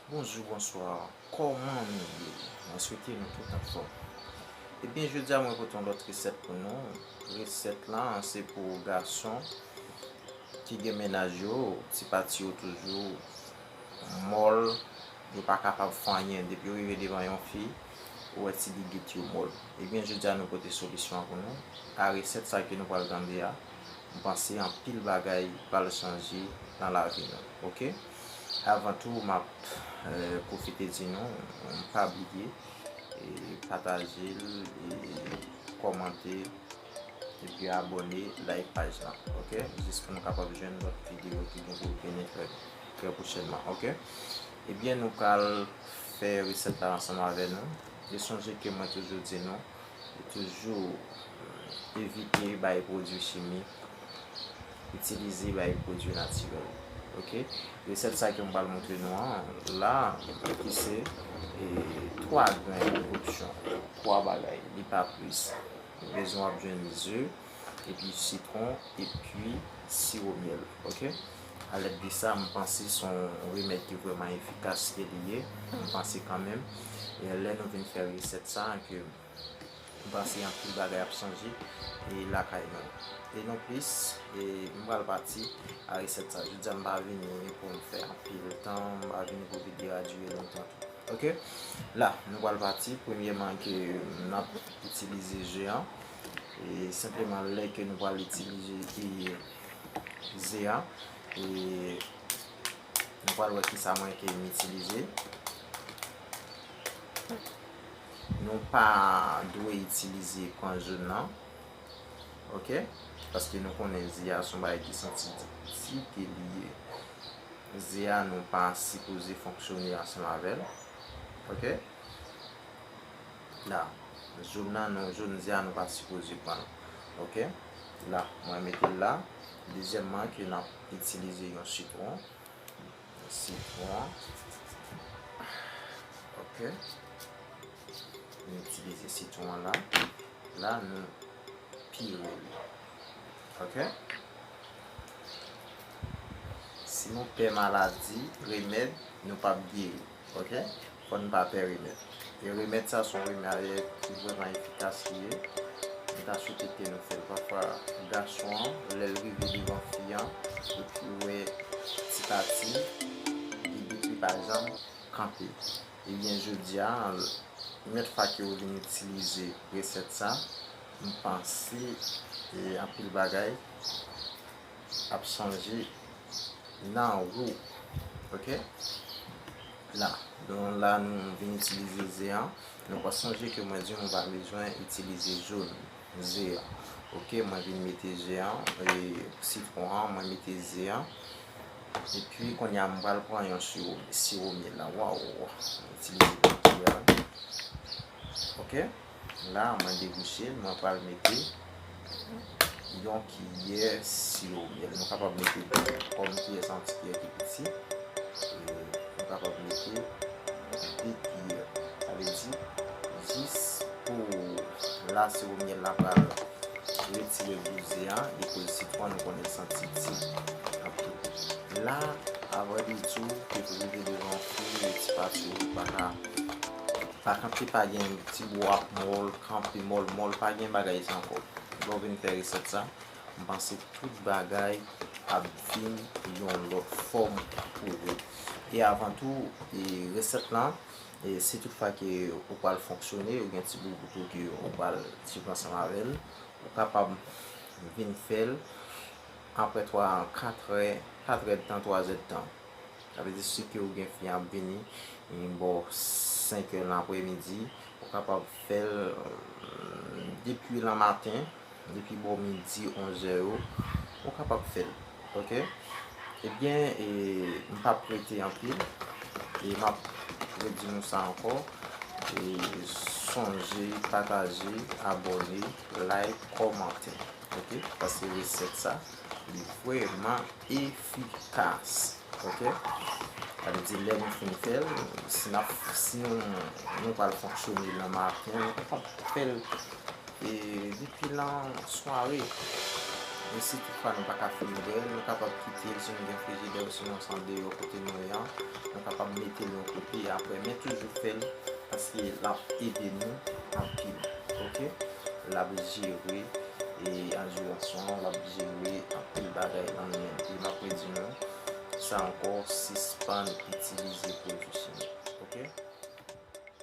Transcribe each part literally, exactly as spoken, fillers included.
Bonjou, bonswa, kòman nou ye? Mwen swete nou tout anfòm. Ebyen, jodi a mwen pote yon lòt resèt pou nou. Resèt la, se pou gason ki gen mennaj yo, ti pati yo toujou mòl, yo pa kapab fè anyen. Depi yo rive devan yon fi, ou wè ti gigit yo mòl. Ebyen, jodi a nou pote solisyon an pou nou. A resèt sa ke nou pral tande a, m panse anpil bagay pral chanje nan lavi nou, oke? Avan tou, m ap, eh, pwofite di nou, pa bliye, eh, pataje l, eh, kòmante, epi abòne, like paj la, oke? Jis pou nou kapab jwenn lòt videyo ki gen pou vini trè, trè pwochènman, oke? Ebyen, nou pral fè resèt la ansanm avè nou. E sonje ke mwen toujou di nou, toujou evite bay pwodui chimik, itilize bay pwodui natirèl. Oke? Resèt sa ke m pral montre nou an la, ki se, e, twa grenn opsyon, twa bagay, li pa plis. Rezon w ap jwenn ze, epi sitwon, epi siwo myèl. Oke? Alèd de sa, m panse se yon remèd ki vrèman efikas ke li ye. M panse kanmenm. E lè nou vin fè resèt sa, ke m panse anpil bagay ap chanje, e lakay nou. E non plis, e m pral pati a resèt sa. Jodi a m pa vini pou m fè anpil tan, m pa vini pou videyo a dire lontan tou. Oke? La, nou pral pati. Premyèman ke n ap itilize ze an. E senpleman lè ke nou pral itilize, e, ze an, e nou pral wè kisa mwen ke m itilize. Nou pa dwe itilize pran jòn nan. Oke? Paske nou konnen ze a se yon bagay ki santi di ke li ye. Ze a nou pa sipoze fonksyone ansanm avè l. Oke? La, jòn nan, nou, jòn ze a nou pa sipoze pran l. Oke? La, mwen mete l la. Dezyèmman, ke n ap itilize yon sitwon. Sitwon. Oke. Nou itilize sitwon an la. La, nou pire li. Oke? Si nou pè maladi, remèd, nou p ap geri. Oke? Fò n pa pè remèd. E remèd sa se yon remèd ki vrèman efikas li ye. Mwen ta swete ke nou fè l. Pafwa, gason an, lè l rive devan fi an, epi l wè ti pati, li di li pa janm kanpe. Ebyen, jodi a, yon lòt fwa ke w vin itilize resèt sa, m panse, e, anpil bagay ap chanje nan ou. Oke? La, donk la nou vin itilize ze an. Nou pa sonje ke mwen di nou pa bezwen itilize jòn ze an. Oke, mwen vin mete ze an, e, sitwon an, mwen mete ze an. Epi, kounye a, m pral pran yon siwo, siwo myèl la. Waw, mwen itilize yon kiyè. Oke? La, mwen debouche l, mwen pral mete yon kiyè siwo myèl. Nou kapab mete de, kòm kiyè sa yon ti kiyè ki piti. E, nou kapab mete de kiyè. Sa vle di, jis pou la siwo myèl la pral retire gou ze an, e koz sitwon nou konnen l santi ti anpil. La, avan de tou, ke pou rive devan fi, ti pati ou pa ka, pa kanpe, pa gen ti bò ap mòl, kanpe mòl, mòl, pa gen bagay sa ankò. Lè w vin fè resèt sa, m panse tout bagay ap vin yon lòt fòm pou ou. E avan tou, e resèt lan, e si toutfwa ke ou pral fonksyone, ou gen ti boubout ou ke ou pral swiv ansanm avè l, ou kapab vin fè l apre twa, kat è, kat è d tan, twa zè d tan. Sa vle di, si ke ou gen fi ap vini, e, bò senk è nan apremidi, ou kapab fè l, depi lanmaten, depi bò midi, onz è yo, ou kapab fè l. Oke? Ebyen, e, m p ap rete anpil. E m ap redi nou sa ankò. E sonje pataje, abòne, like, kòmante. Oke? Paske resèt sa, li vrèman efikas. Oke? Sa vle di, lè nou fin fè l, si n ap, si nou, nou pral fonksyone nan maten, nou kapab fè l, e, depi nan sware. Men si toutfwa nou pa ka fin bwè l, nou kapab kite l si nou gen frijidè, sinon se andeyò kote nou ye a. Nou kapab mete l yon kote apre, men toujou fè l paske l ap ede nou anpil. Oke? L ap jere e anjirasyon an, l ap jere anpil bagay nan nou menm. E m ap redi nou sa ankò, sispann itilize pwodui chimik. Oke?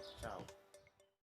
Tchao.